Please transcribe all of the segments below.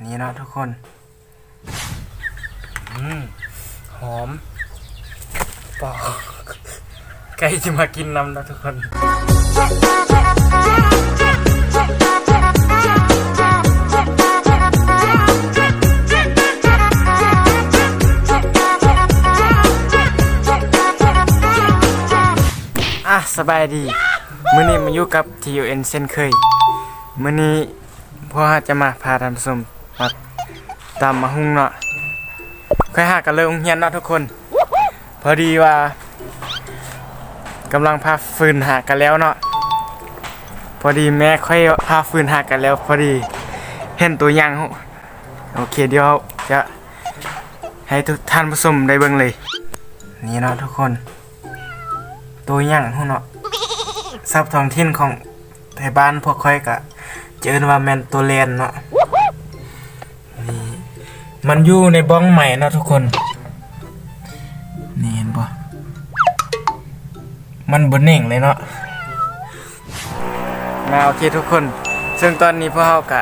ນີ້ເນາະທຸກຄົນ. ອືມ ຫອມ ປອກ ໃກ້ຈະມາກິນນຳເນາະທຸກຄົນ. ອ່ະ ສະບາຍດີ ມື້ນີ້ມາຢູ່ກັບ ທີ ຢູ ເອັນ ເຊັ່ນເຄີຍ. ມື້ນີ້ ພວກເຮົາຈະມາພາທ່ານຜູ້ຊົມມາຕຳໝາກຫຸ່ງເນາະ. ຂ້ອຍຫາກໍເລີກໂຮງຮຽນເນາະທຸກຄົນ. ພໍດີວ່າກຳລັງພາຟືນຫາກໍແລ້ວເນາະ. ພໍດີແມ່ຂ້ອຍພາຟືນຫາກໍແລ້ວ ພໍດີເຫັນຕົວຢ່າງ. ໂອເຄ ດຽວຈະໃຫ້ທຸກທ່ານຜູ້ຊົມໄດ້ເບິ່ງເລີຍ. ນີ້ເນາະທຸກຄົນ. ໂຕຫຍັງຫູເນາະ? ສັບທ້ອງຖິ່ນຂອງໄທບ້ານພວກຂ້ອຍກະຈະເອີ້ນວ່າແມ່ນໂຕແລນເນາະ. ນີ້ ມັນຢູ່ໃນບ່ອງໄມ້ເນາະທຸກຄົນ. ນີ້ເຫັນບໍ່? ມັນບໍ່ເໜັງເລີຍເນາະ. ມາ ໂອເຄທຸກຄົນ. ເຊິ່ງຕອນນີ້ພວກເຮົາກະ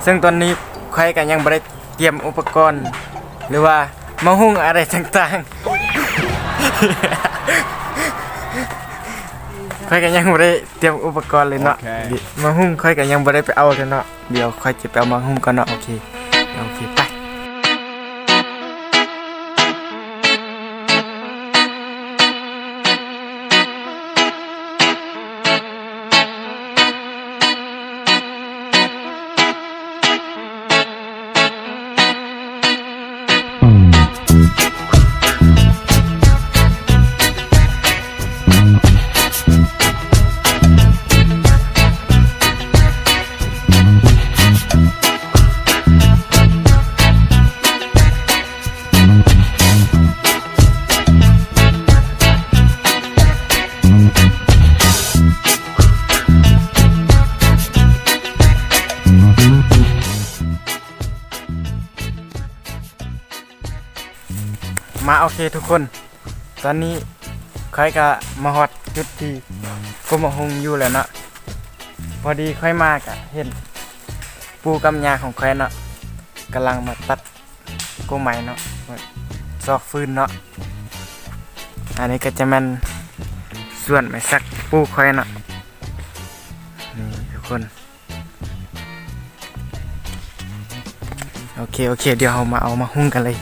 ເຊິ່ງຕອນນີ້ຂ້ອຍກະຍັງບໍ່ໄດ້ ຕຽມອຸປະກອນ ຫຼືວ່າໝາກຫຸ່ງອະໄລຕ່າງໆ. ຂ້ອຍກໍຍັງບໍ່ໄດ້ຕຽມອຸປະກອນເລີຍເນາະ. ໂອເຄ ໝາກຫຸ່ງຂ້ອຍກໍຍັງບໍ່ໄດ້ໄປເອົາເລີຍເນາະ. ດຽວຂ້ອຍຈະໄປເອົາໝາກຫຸ່ງກ່ອນເນາະ. ໂອເຄ ໂອເຄ ໄປ. ມາ ໂອເຄທຸກຄົນ. ຕອນນີ້ຂ້ອຍກະມາຮອດຈຸດທີ່ກົກໝາກຫຸ່ງຢູ່ແລ້ວເນາະ. ພໍດີຂ້ອຍມາກະເຫັນປູ່ກັບຍ່າຂອງຂ້ອຍເນາະ ກຳລັງມາຕັດກົກໄມ້ເນາະ ຊອກຟືນເນາະ. ອັນນີ້ກໍຈະແມ່ນສວນໄມ້ສັກປູ່ຂ້ອຍເນາະ. ນີ້ທຸກຄົນ. ໂອເຄ ໂອເຄ ດຽວເຮົາມາເອົາໝາກຫຸ່ງກັນເລີຍ.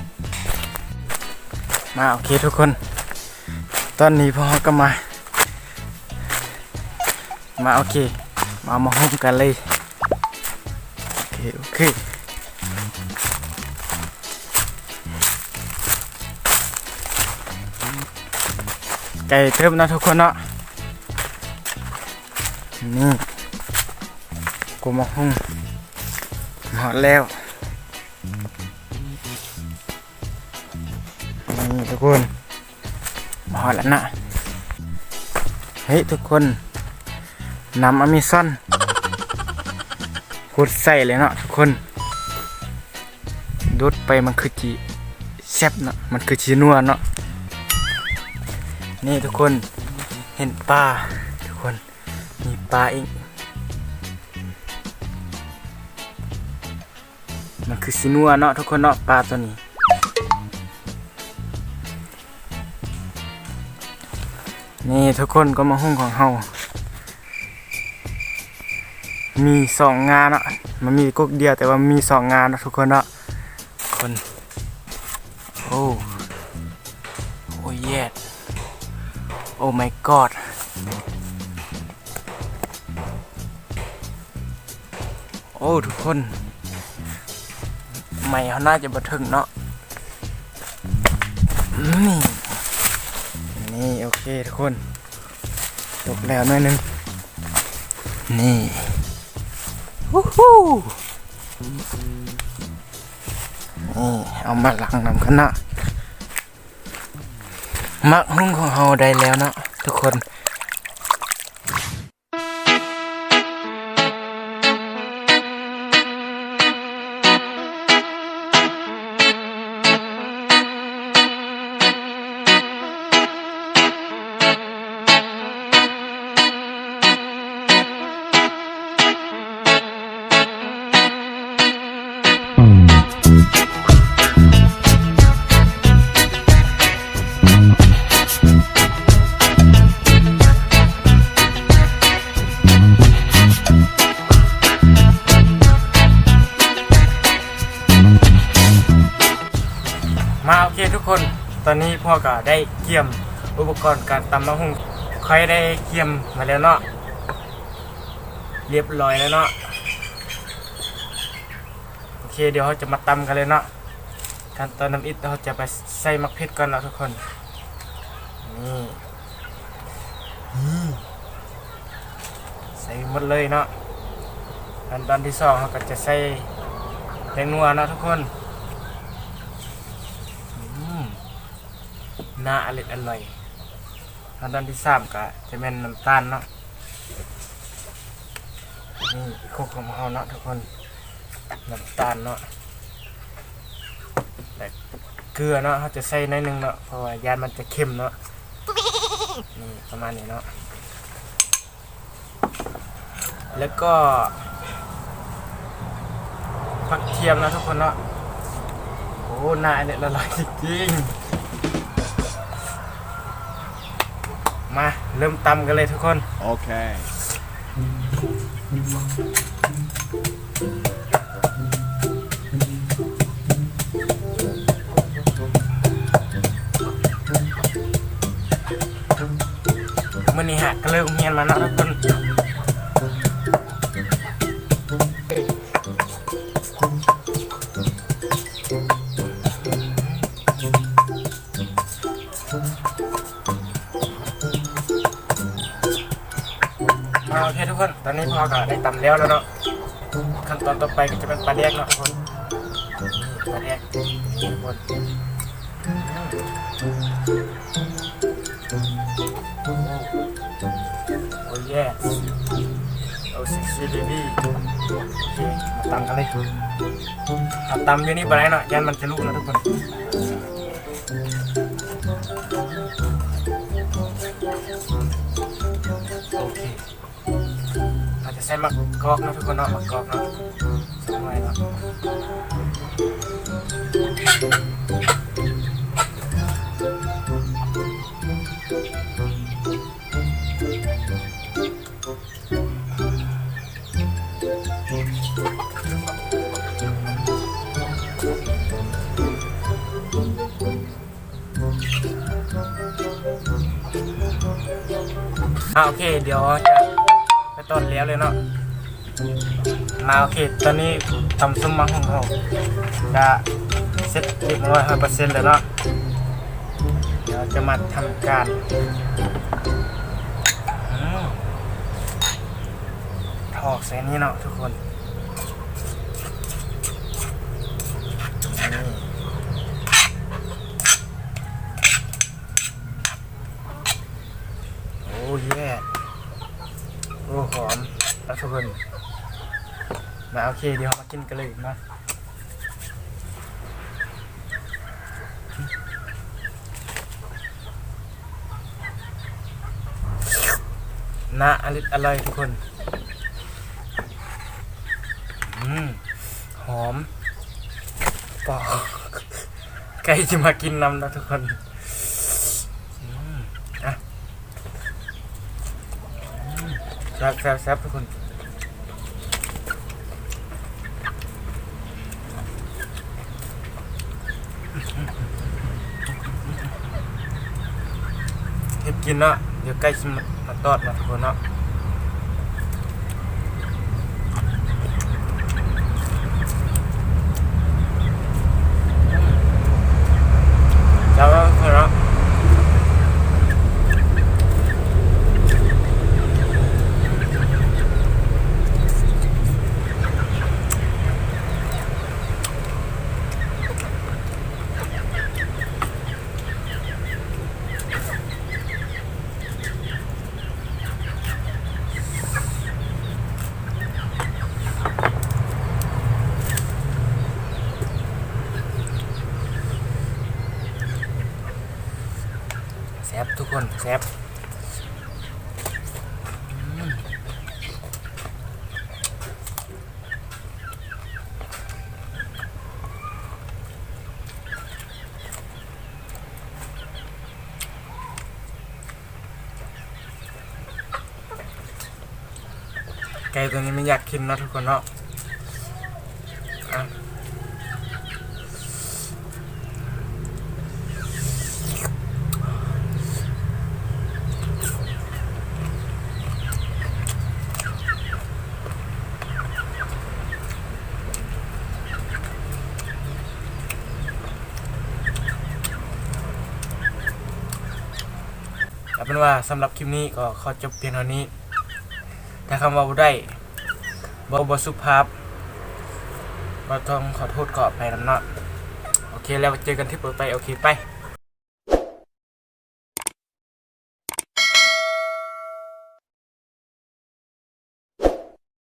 ມາ ໂອເຄທຸກຄົນ. ຕອນນີ້ພວກເຮົາກໍມາ ມາ ໂອເຄ ມາເອົາໝາກຫຸ່ງກັນເລີຍ. ໂອເຄ ໂອເຄ. ໄກເຕີບເນາະທຸກຄົນເນາະ. ນີ້ ກົກໝາກຫຸ່ງ ມາຮອດແລ້ວ. ນີ້ທຸກຄົນ ມາຮອດແລ້ວເນາະ. ເຮີ້ຍທຸກຄົນ ນ້ຳອາເມຊອນ ໂຄດໃສເລີຍເນາະທຸກຄົນ. ດູດໄປມັນຄືຊິແຊບເນາະ ມັນຄືຊິນົວເນາະ. ນີ້ທຸກຄົນ ເຫັນປາທຸກຄົນ ມີປາອີກ. ມັນຄືຊິນົວເນາະທຸກຄົນເນາະ ປາໂຕນີ້. ນີ້ທຸກຄົນ ກົກໝາກຫຸ່ງຂອງເຮົາ ມີສອງງ່າເນາະ. ມັນມີກົກດຽວ ແຕ່ວ່າມີສອງງ່າເນາະທຸກຄົນເນາະ. ຄົນ ໂອ້ ໂອ້ເຢດ ໂອ້ມາຍກອດ. ໂອ້ ທຸກຄົນ ໄມ້ເຮົາໜ້າຈະບໍ່ເຖິງເນາະ. ນີ້ ນີ້ ໂອເຄທຸກຄົນ ຕົກແລ້ວໜ້ອຍໜຶ່ງ. ນີ້ ວູ້ ນີ້ ເອົາມາລ້າງນ້ຳກັນເນາະ. ໝາກຫຸ່ງຂອງເຮົາໄດ້ແລ້ວເນາະທຸກຄົນ. ຄົນ ຕອນນີ້ພວກກໍໄດ້ກຽມອຸປະກອນການຕຳໝາກຫຸ່ງ ຂ້ອຍໄດ້ກຽມມາແລ້ວເນາະ ລຽບຮ້ອຍແລ້ວເນາະ. ໂອເຄ ດຽວເຮົາຈະມາຕຳກັນເລີຍເນາະ. ຂັ້ນຕອນທຳອິດເຮົາຈະໄປໃສ່ໝາກເຜັດກ່ອນເນາະທຸກຄົນ. ນີ້ ນີ້ ໃສ່ໝົດເລີຍເນາະ. ຂັ້ນຕອນທີສອງເຮົາກໍຈະໃສ່ແປ້ງນົວເນາະທຸກຄົນ. ອືມ ໜ້າອະລິດອະລ່ອຍ. ຂັ້ນຕອນທີສາມກໍຈະແມ່ນນ້ຳຕານເນາະ. ນີ້ ຄົກຂອງເຮົາເນາະທຸກຄົນ ນ້ຳຕານເນາະ ແລະ ເກືອເນາະ ເຮົາຈະໃສ່ໜ້ອຍໜຶ່ງເນາະ ເພາະວ່າຢ້ານມັນຈະເຄັມເນາະ. ນີ້ ປະມານນີ້ເນາະ ແລ້ວກໍຜັກທຽມເນາະທຸກຄົນເນາະ. ໂອ້ ໜ້າອະລິດອະລ່ອຍຈິງໆ. ມາເລີ່ມຕຳກັນເລີຍທຸກຄົນ. ໂອເຄ ມື້ນີ້ຫາກະເລີກໂຮງຮຽນມາເນາະທຸກຄົນ. ອ່າ ໂອເຄທຸກຄົນ ຕອນນີ້ພວກເຮົາກໍໄດ້ຕຳແລ້ວແລ້ວເນາະ. ຂັ້ນຕອນຕໍ່ໄປກໍຈະເປັນປາແດກເນາະທຸກຄົນ. ນີ້ປາແດກ ນີ້ທຸກຄົນ. ໂອ້ ໂອ້ ເຢສ ໂອ້ ເຊັກຊີເບບີ. ໂອເຄ ມາຕຳກັນເລີຍ. ເຮົາຕຳຢູ່ນີ້ບໍ່ໄດ້ເນາະ ຢ້ານມັນຈະຫຼຸເນາະທຸກຄົນ. ໂອເຄ ເຮົາຈະໃສ່ໝາກກອກເນາະທຸກຄົນເນາະ ໝາກກອກເນາະ ສອງໜ່ວຍເນາະ. ອ່າ ໂອເຄ ດຽວຈະໄປຕອນແລ້ວເລີຍເນາະ. ອ່າ ໂອເຄ ຕອນນີ້ຕຳສົ້ມໝາກຫຸ່ງເຮົາກະເສັດຮຽບຮ້ອຍຮ້ອຍເປີເຊັນແລ້ວເນາະ. ດຽວຈະມາທຳການ ອືມ ຖອກໃສ່ນີ້ເນາະທຸກຄົນ. ນີ້ ໂອ້ ເຢສ ໂອ້ ຫອມເນາະທຸກຄົນ. ມາ ໂອເຄ ດຽວເຮົາມາກິນກັນເລີຍເນາະ. ໜ້າອະລິດອະລ່ອຍທຸກຄົນ. ອືມ ຫອມ ປອກ ໃກ້ຈະມາກິນນຳເນາະທຸກຄົນ. ອືມ ອ່ະ ແຊບໆໆ ທຸກຄົນ. ເຮັດກິນເນາະ ດຽວໃກ້ຊິມາ ມາຕອດເນາະທຸກຄົນເນາະ. ແຊບເນາະ ແຊບທຸກຄົນ ແຊບ. ອືມ ໄກ່ຕົວນີ້ມັນຢາກກິນເນາະທຸກຄົນເນາະ. ອ່ະ ອື ເປັນວ່າສຳລັບຄລິບນີ້ກໍຂໍຈົບພຽງເທົ່ານີ້. ຖ້າຄຳເວົ້າບໍ່ໄດ້ ເວົ້າບໍ່ສຸພາບ ກໍຕ້ອງຂໍໂທດຂໍອະໄພນຳເນາະ. ໂອເຄ ແລ້ວເຈີກັນເທື່ອຕໍ່ໄປ. ໂອເຄ ໄປ.